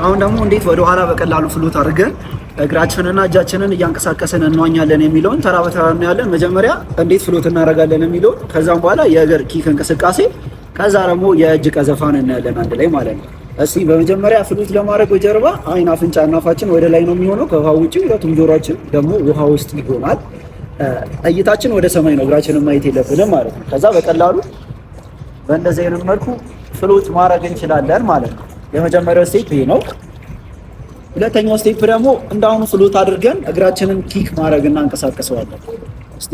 አሁን ደግሞ እንዴት ወደ ኋላ በቀላሉ float አድርገን እግራችንና እጃችንን እያንቀሳቀስን እንዋኛለን የሚለውን ተራ በተራ እናያለን። መጀመሪያ እንዴት float እናደርጋለን የሚለውን፣ ከዛም በኋላ የእግር kick እንቅስቃሴ፣ ከዛ ደግሞ የእጅ ቀዘፋን እናያለን አንድ ላይ ማለት ነው። እስቲ በመጀመሪያ float ለማድረግ በጀርባ አይን፣ አፍንጫና አፋችን ወደ ላይ ነው የሚሆነው። ከውሃ ውጭ ሁለቱም ጆሮአችን ደግሞ ውሃ ውስጥ ይሆናል። እይታችን ወደ ሰማይ ነው፣ እግራችንን ማየት የለብንም ማለት ነው። ከዛ በቀላሉ በእንደዚህ አይነት መልኩ float ማድረግ እንችላለን ማለት ነው። የመጀመሪያው step ይሄ ነው። ሁለተኛው step ደግሞ እንዳሁኑ float አድርገን እግራችንን kick ማድረግ እና እንቀሳቀሰዋለን። እስቲ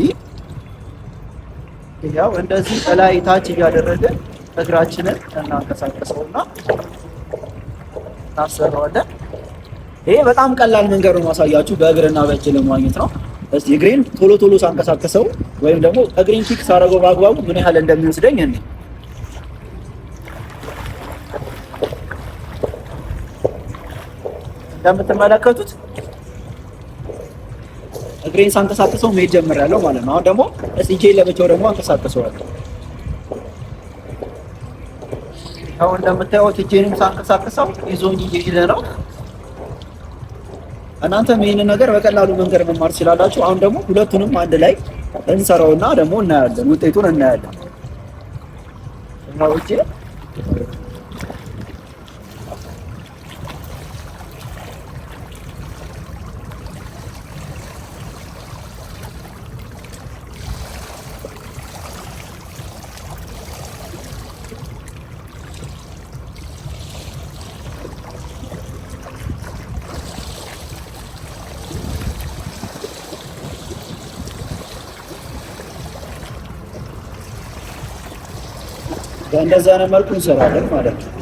ያው እንደዚህ እላይ ታች እያደረግን እግራችንን እናንቀሳቀሰውና እናሰራዋለን። ይሄ በጣም ቀላል መንገድ ነው ማሳያችሁ በእግርና በእጅ ለመዋኘት ነው። እስቲ እግሬን ቶሎ ቶሎ ሳንቀሳቀሰው ወይም ደግሞ እግሬን kick ሳደርገው በአግባቡ ምን ያህል እንደሚወስደኝ እኔ እንደምትመለከቱት እግሬን ሳንቀሳቅሰው መሄድ ጀምሬያለሁ ማለት ነው። አሁን ደግሞ እስቲ እጄን ለብቻው ደግሞ አንቀሳቅሰዋለሁ። አሁን እንደምታዩት እጄንም ሳንቀሳቅሰው ይዞኝ እየሄደ ነው። እናንተም ይህንን ነገር በቀላሉ መንገድ መማር ትችላላችሁ። አሁን ደግሞ ሁለቱንም አንድ ላይ እንሰራውና ደግሞ እናያለን፣ ውጤቱን እናያለን። እና ውጪ በእንደዚህ አይነት መልኩ እንሰራለን ማለት ነው።